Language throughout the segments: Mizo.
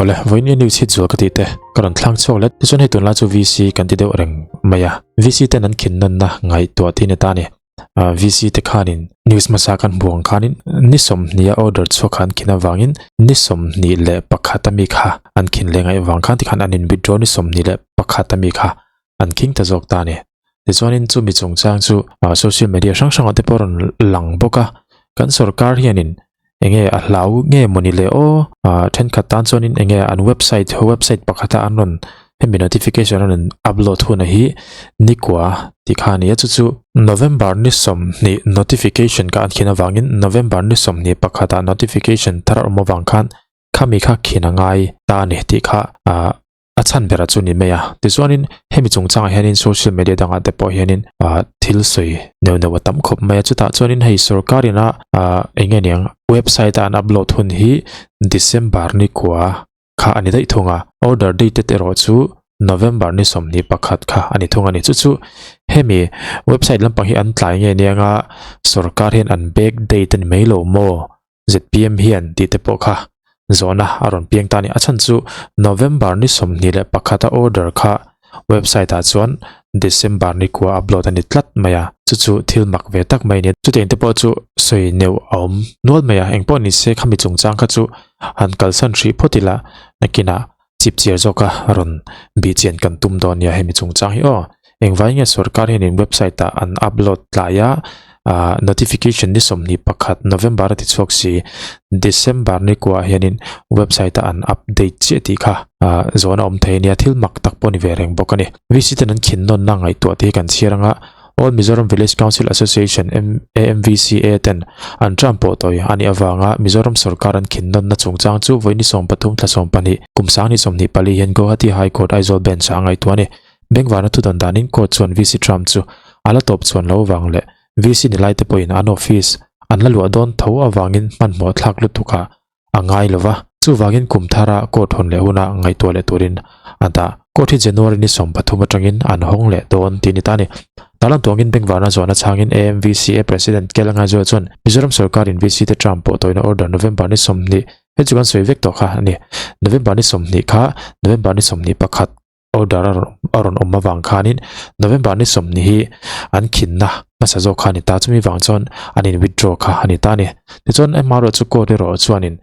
Awle, vawiin nge news hit zual ka tih te ka rawn thlang chhuak let. Tichuan hei tunlai chu VC kan ti deuh reng mai a, VC ten an khin nawnna ngaihtuah thin ata a ni. VC te khanin news hmasa kan hmuh ang khanin ni sawmhnih a order chhuak kha an khin avangin ni 21 ami kha an khin leh ngaih vang khan tikhan an in withdraw ni 21 ami kha an khing ta zawk ta a ni. Tichuanin chumi chungchang chu social media hrang hrangah te pawh a rawn lang bawk a, kan sorkar hianin enge a hlau nge mawni le aw thenkhat tan chuanin enge an website website pakhata an rawn hemi notification an rawn upload hunah hi nikua tih kha a ni a chu chu November ni sawmhnih notification kha an khin avangin November ni sawmhnih pakhatah notification thar a awm avang khan khami kha khin a ngai ta a ni tih kha ah A chhan berah chu ni mai a. Tichuanin hemi chungchangah hianin social media dangah te pawh hianin ah thil sawi neuh neuh a tam khawp mai a. Chutah chuanin hei sorkar ina ah eng nge niang website a an upload hun hi December ni kua kha a ni daih thung a. Order dated erawh chu November ni 21 kha a ni thung a ni. Chu chu hemi website lampang hi an tlai nge niang a sorkar hian an back date a ni mai lo maw? ZPM hian tih te pawh kha zawhna a rawn piang ta a ni. A chhan chu November ni 21 a order kha website ah chuan December ni kua upload a ni tlat mai a, chu chu thil mak ve tak mai a ni. Chutiang te pawh chu sawi neuh a awm nual mai a, engpawh ni se khami chungchang kha chu han kalsan hrih phawt ila nakinah chipchiar zawka rawn bihchian kan tum dawn nia hemi chungchang hi aw. Engvai nge sorkar hianin website ah an upload tlai a, ah notification ni 21 November a ti chhuak si, December ni kuah hianin website ah an update chiah tih kha ah zawn a awm thei ania, thil mak tak pawh ni ve reng bawk a ni. VC ten an khin nawnna ngaihtuah te hi kan chhiar anga All Mizoram Village Council Association, AMVCA, ten an term pawh tawi a nih avanga Mizoram sorkar an khin nawnna chungchang chu vawi ni 13 thla 12 kum sang ni 24 hian Guwahati High Court Aizawl Bench ah a ngaihtuah a ni. Bengvarna thu dan danin Court chuan VC Trump chu a la tawp chuan lo avang leh VC ni laite pawhin an office an la luah dawn tho avangin hmanhmawh thlak lutukah a ngai lo va, chuvangin kum thara court hawn leh huna ngaihtuah leh turin a dah. Court hi January ni 13 atangin an hawng leh dawn tih a ni ta a ni. Talan tuangin Bengvarna zawhna chhangin AMVCA President Kel Ngaizawia chuan Mizoram sorkarin VC te term pawh tawina order November ni 20 hei chu kan sawi vek tawh kha a ni. November ni 20 kha November ni 21 order a rawn a rawn awm avang khanin November ni 20 hi an khinna hmasa zawk kha a ni ta chumi vang chuan an in withdraw kha a ni ta a ni tichuan amaherawh chu court erawh chuanin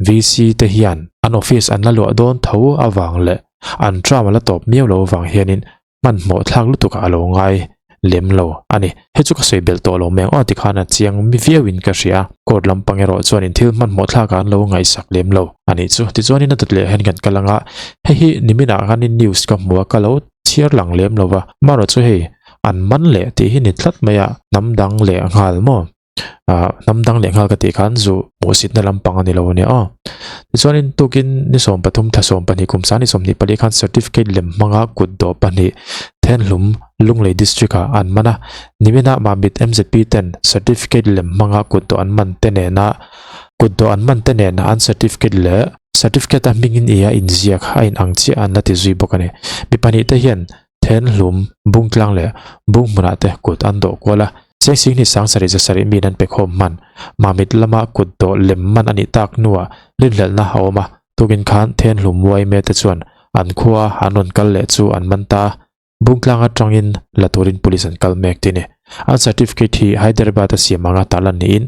VC te hian an office an la luah dawn tho avang leh an term a la tawp miau lo avang hianin hmanhmawh thlak lutuk a lo ngai lem lo a ni. Hei chu ka sawi belh tawh lo mai ang aw tikhan a chiang mi viau in ka hria. Court lampang erawh chuan in thil hmanhmawh thlak ah an lo ngaihsak lem lo a nih chu. Tichuan in a dawt leh hian kan kal ang a, hei hi nimin ah khan in news ka hmu a ka lo chhiar lang lem lo va, amaherawh chu hei an man leh tih hi ni tlat mai a, hnam dang leh nghal maw? ah hnam dang leh nghal ka tih khan zu hmuhsitna lampang a ni lo ania aw tichuanin tukin ni 13 thla 12 kum sang ni 24 khan certificate lem hmanga kut dawh pahnih Thenhlum Lunglei district ah an man a nimina Mamit M_Z_P ten certificate lem hmanga kut dawh an man te nena kut dawh an man te nena an certificate leh certificate a hmingin i a inziak a in ang chiah an la ti zui bawk a ni mi pahnih te hian Thenhlum, Bungtlang leh Bunghmunah te kut an dawh kual a, Cheng Sing ni sang sarih za sarih miin an pe khawm hman. Mamit lama kut dawh lem man a nih tak hnuah rinhlelhna a awm a, tukin khan Thenhlum Muaime te chuan an khua an rawn kal leh chu an man ta a, Bungtlang atangin la turin police an kal mek tih a ni. An certificate hi Hyderabad a siam anga tarlan niin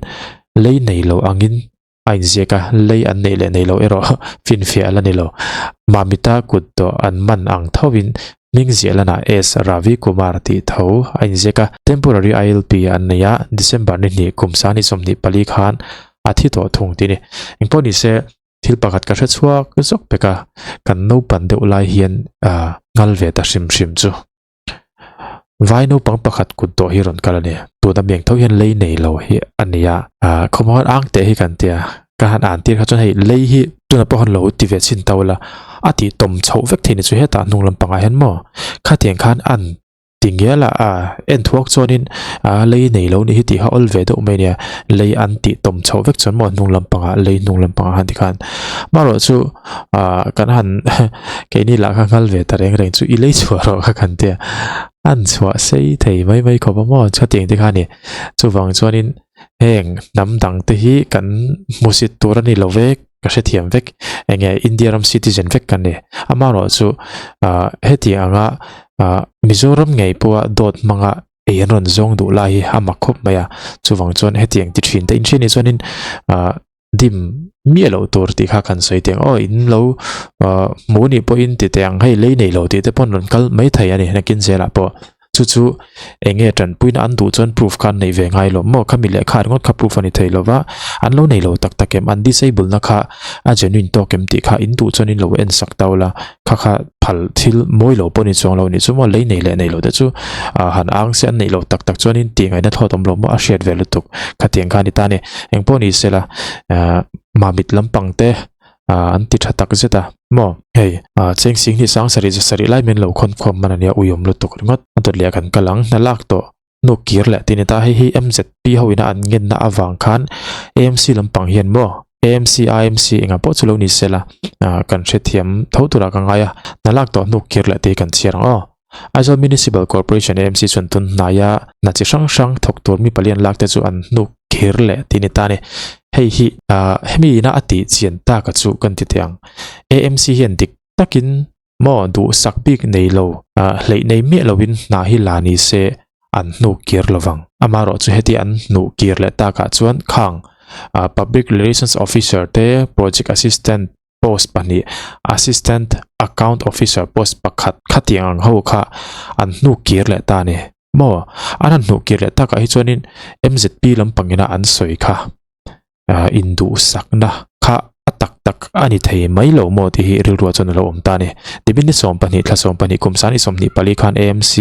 lei nei lo angin a inziak a, lei an neih leh nei lo erawh finfiah a la ni lo. Mamita kut dawh an man ang thovin hming ziah lanah S. Ravi Kumar tih tho a inziak a, temporary ILP an nei a, December ni hnih kum sang ni 24 khan a thi tawh thung tih a ni. Engpawh ni se, thil pakhat ka hre chhuak zawk pek a, kan naupan deuh lai hian nghal ve ta hrim hrim chu. Vai naupang pakhat kut dawh hi rawn kal a ni. Tuna miang tho hian lei nei lo hi a ni a. Ah khawmawhan ang teh hi kan tia. Ka han an tir kha chuan hei lei hi tuna pawh han lo ti ve chhin tau la. A tih tawm chhoh vek thei ni chu hetah hnung lampangah hian maw. Khatiang khan an ti ngial a ah en thuak chuanin ah lei nei lo ni hi tih kha awl ve deuh mai nia. Lei an tih tawm chhoh vek chuan maw hnung lampangah lei hnung lampangah han ti khan. Amaherawhchu ah kan han keini lah kha nghal ve ta reng reng chu i lei chhuah rawh kha kan tia an chhuah sei thei mai mai khawp a maw chutiang te kha a ni chuvang chuanin heng hnam dang te hi kan hmusit tur a ni lo vek. Ka hrethiam vek. Enge India ram citizen vek kan ni. Amaherawhchu heti anga Mizoram ngei pawha dawt hmanga ei an rawn zawng duh lai hi a mak khawp mai a. Chuvang chuan hetiang ti thin te in hriat nih chuanin dim miah loh tur tih kha kan sawi teh ang aw in lo hmuh nih pawhin ti teh ang hei lei nei lo tih te pawh an rawn kal mai thei a ni nakin zelah pawh. Chu chu eng nge tanpuina an duh chuan proof kha an neih ve ngai lo maw? Khami lehkha ringawt kha proof a ni thei lo va, an lo nei lo tak tak em? An disable na kha a genuine tawk em tih kha in duh chuan in lo en sak tau la, kha kha phal thil mawi lo pawh ni chuang lo nih chu maw? Lei nei leh nei lo te chu han ang se an neih lo tak tak chuan in tih ngaihna thlawt awm lo maw? A hriat ve lutuk khatiang kha a ni ta a ni. Engpawh ni sela mamit lampang te an ti tha tak zet a maw hei cheng sing hi sang sarih za sarih lai min lo khawn khawm hman ania uiawm lutuk ringawt a dawt leh kan kal ang hna lak tawh hnuk kir leh tih a ni ta hei hi MZP ho ina an ngenna avang khan AMC lampang hian maw AMC IMC engah pawh chu lo ni sela kan hrethiam tho turah ka ngai a hna lak tawh hnuk kir leh tih hi kan chhiar ang aw. Aizawl Municipal Corporation, AMC, chuan tun hnaia hna chi hrang hrang thawk tur mi palian lak te chu an hnuk kher leh tih a ni ta a ni. Hei hi hemi ina a tih chian tak a chu kan ti teh ang. AMC hian dik takin maw duhsak bik nei lo hleih nei miah loin hna hi la ni se an hnuk kir lovang. Amaherawh chu heti an hnuh kir leh takah chuan khang Public Relations Officer te, Project Assistant post pahnih, Assistant Account Officer post pakhat khatiang ang ho kha an hnuh kir leh ta a ni. Maw? An han hnuh kir leh takah hi chuanin MZP lampangina an sawi kha induhsakna kha a tak tak a ni thei mai lo maw tih hi rilruah chuan a lo awm ta a ni. Nimin ni 12 thla 12 kum 2024 khan AMC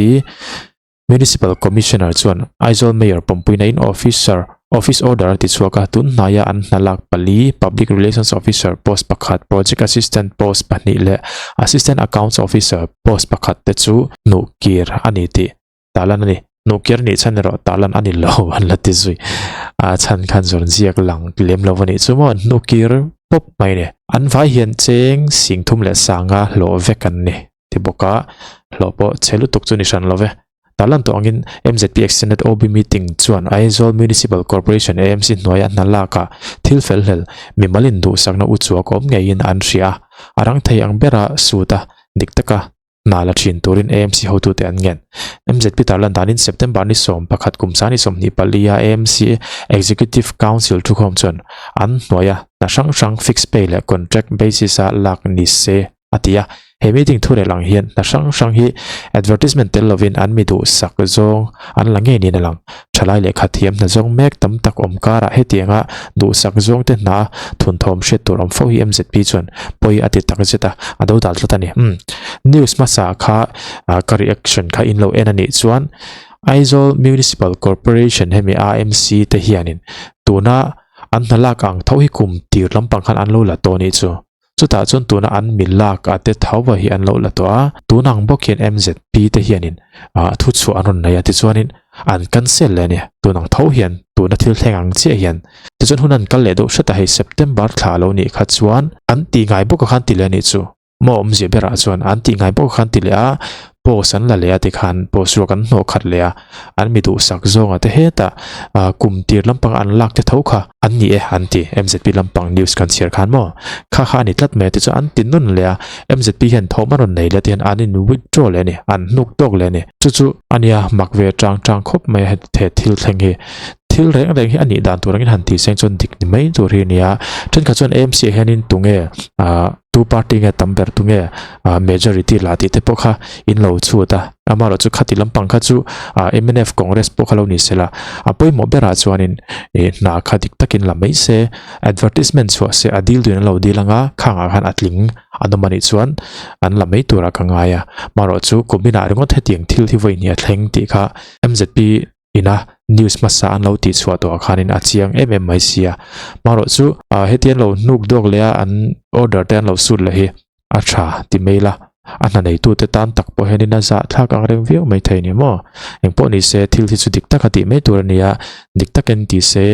Municipal Commissioner chuan Aizawl Mayor pawmpuina in Officer Office Order a ti chhuak a, tun hnaia an hna lak pali, Public Relations Officer post pakhat, Project Assistant post pahnih leh Assistant Accounts Officer post pakhat te chu hnuh kir a ni tih tarlan a ni. Hnuh kir nih chhan erawh tarlan a ni lo an la ti zui. A chhan khan zawn ziak lang lem lo a nih chu maw an hnuh kir pawp mai ni. An vai hian cheng singthum leh sanga hlawh vek an ni. Ti bawk a, hlawh pawh chhe lutuk chu ni hran lo ve. Tarlan tawh angin MZP Extended OB Meeting chuan Aizawl Municipal Corporation, AMC, hnuaia hna lakah thil fel hlel mimal induhsakna u chuak awm ngeiin an hria a, a rang thei ang bera suit a, dik taka hna la thin turin AMC hotute an ngen. MZP tarlan danin September ni 11 kum sani 24 a AMC Executive Council thukhawm chuan an hnuaia hna hrang hrang fixed pay leh contract basis-a lak ni se a ti a. He meeting thurel ang hian hna hrang hrang hi advertisement tel lovin an mi duhsak zawng an la ngei niin a lang. Thalai lehkha thiam hna zawng mek tam tak awm karah hetianga duhsak zawng te hna thunthawm hriat tur awm fo hi MZP chuan pawi a ti tak zet a, a do dal tlat a ni. Umm. News hmasa kha ka reaction kha in lo en a nih chuan Aizawl Municipal Corporation hemi AMC te hianin tuna an hna lak ang tho hi kum tir lampang khan an lo la tawh a nih chu. Chutah chuan tuna an mi lak a te tho hi an lo la tawh a, tun ang bawk hian MZP te hianin ah thu chhuah an rawn nei a, tichuanin an cancel leh a ni. Tun ang tho hian tuna thil thleng ang chiah hian tichuan hun an kal leh deuh hret a, hei September thla a lo nih kha chuan an tih ngai bawk a khan ti leh a nih chu. Maw awmzia berah chuan an tih ngai bawk a khan ti leh a, post an la leh a tikhan post ruak an hnawh khat leh a, an mi duhsak zawnga te hetah kum tir lampang an lak te tho kha an ni e an ti MZP lampang news kan chhiar khan maw kha kha a ni tlat mai a tichuan an ti nun leh a MZP hian thawm a rawn nei leh tihian an in withdraw leh a ni an hnuk tawk leh a ni chu chu a nia mak ve tang tang khawp mai a he thil thleng hi thil reng reng hi a nih dan tur angin han tih seng chuan dik ni mai tur hi a ni a thenkhat chuan AMC ah hianin tunge ah tu party nge tam ber tunge ah majority la tih te pawh kha in lo chhut a amaherawhchu khati lampang kha chu ah mnf congress pawh kha lo ni se la a pawimawh berah chuanin ih hna kha dik takin la mai se advertisement chhuah se a dil duhin an lo dil anga khangah khan a tling an awm anih chuan an la mai turah ka ngai a amaherawhchu kuminah ringawt hetiang thil hi vawi hnih a thleng tih kha mzp ina news hmasa an lo tih chhuah tawh ah khanin a chiang em em mai sia marawh chu ah heti an lo hnuk dawk leh a an order te an lo sut leh hi a tha ti mai la a hna neitu te tan tak pawh hianin a zah thlak ang reng viau mai thei ni maw engpawh ni se thil hi chu dik taka tih mai tur a ni a dik takin ti se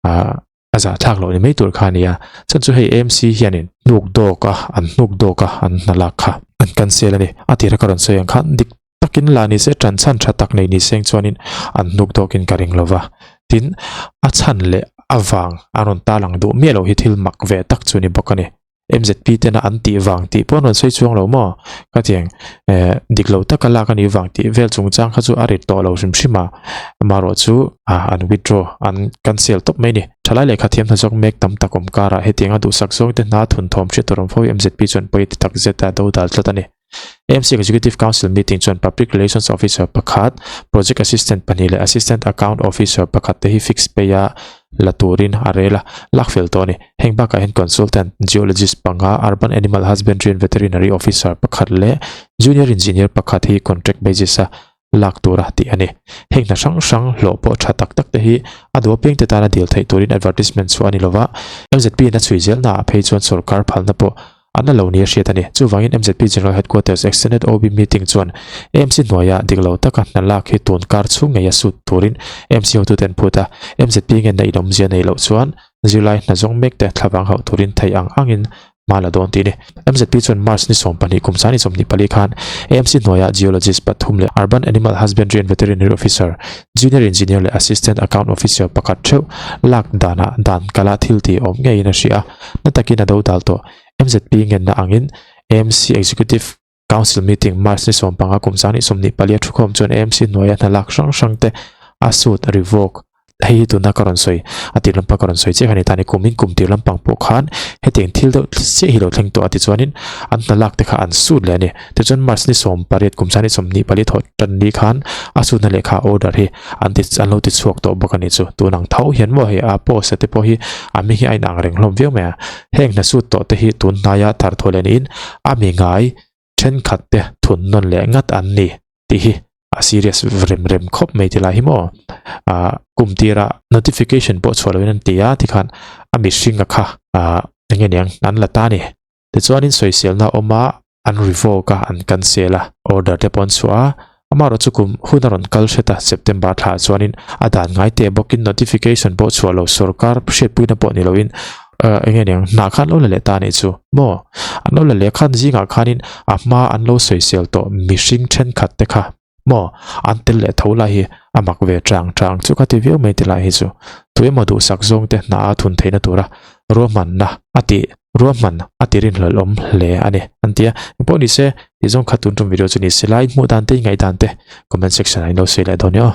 ah a zah thlak loh ni mai tur kha a ni a chuan chu hei AMC hianin hnuk dawk a an hnuk dawk a an hna lak kha an cancel a ni a tira ka rawn sawi ang khan dik takin la ni se tan chhan tha tak nei ni seng chuanin an hnuk dawkin ka ring lova tin a chhan leh. a vang an rawn tarlang duh miah lo hi thil mak ve tak chu ni bawk a ni. MZP tena an tih vang tih pawh an rawn sawi chuang lo maw? Ka tiang eh dik lo taka lak a nih vang tih vel chungchang kha chu a rit tawh lo hrim hrim a, amaherawh chu ah an withdraw an cancel tawp mai a ni. Thalai lehkha thiam hna zawk mek tam tak awm karah hetianga duhsak zawngte hna thun thawm hriat tur awm fo hi MZP chuan pawi ti tak zet a dodal tlat a ni. AMC Executive Council meeting chuan Public Relations Officer pakhat, Project Assistant pahnih leh Assistant Account Officer pakhat te hi fixed pay a la turin a rel a, lak fel tawh a ni. Heng bakah hian Consultant Geologist panga, Urban Animal Husbandry and Veterinary Officer pakhat leh Junior Engineer pakhat hi contract basis a lak tura tih a ni. Heng hna hrang hrang hlawh pawh tha tak tak te hi a duh apiang te tana dil theih turin advertisement chhuah a ni lova, MZP in a chhui zelna ah phei chuan sorkar phalna pawh an la lo ni a hriat a ni. Chuvangin MZP General Headquarters Extended OB Meeting chuan AMC hnuaia dik lo taka hna lak hi tun kar chhung ngeia sut turin AMC hotute an phut a, MZP ngenna inawmzia nei loh chuan zirlai hna zawng mek te thlavang hauh turin theih ang angin hma la dawn tih a ni. MZP chuan March ni 12 kum sani 24 khan AMC hnuaiah Geologist pathum leh Urban Animal Husbandry and Veterinary Officer, Junior Engineer leh Assistant Account Officer pakhat theuh lak danah dan kala thil tih awm ngeiin a hria a, na takin a dodal tawh. MZP ngenna angin AMC Executive Council meeting March ni 15 kum sani 24 a thukhawm chuan AMC hnuaia hna lak hrang hrang te a sut revoke Hei hi tuna ka rawn sawi, a tir lampang ka rawn sawi chiah kha a ni ta a ni. Kumin kum tir lampang pawh khan hetiang thil deuh chiah hi lo thleng tawh a tichuanin an hna lak te kha an sut leh a ni. Tichuan March ni 18 kum sani 24 thawh tan ni khan a sutna lehkha order hi an ti an lo ti chhuak tawh bawk a ni chu. Tun ang tho hian maw hei a post a te pawh hi a hming hi a inang reng hlawm viau mai a. Heng hna sut tawh te hi tun hnaia thar thaw leh niin a mi ngai thenkhat te thun nawn leh ngat an ni tih hi a serious rem rem khawp mai ti lai hi maw ah kum tira notification pawh chhuah loin an ti a tikhan a mihring a kha ah eng nge niang an la ta a ni tichuanin sawiselna a awm a an revoke a an cancel a order te pawh an chhuah a amaherawh chu kum hun a rawn kal hret a September thla ah chuanin a dan ngai teh bawkin notification pawh chhuah lo sorkar hriatpuina pawh ni loin ah eng nge niang hnah khan lo la leh ta a nih chu maw an lo la leh khan zingah khanin a hma an lo sawisel tawh mihring thenkhat te kha maw an tel leh tho lai hi a mak ve chang chang chu ka ti viau mai ti lai hi chu tu emaw duhsak zawng te hna a thun theihna tura ruahmanna a tih ruahman a ti rinhlelh awm hle a ni an ti a engpawh ni se tih zawng kha tun tum video chu ni se lai hmuh dan te ngaih dan te comment section ah in lo sawi leh dawn nia aw.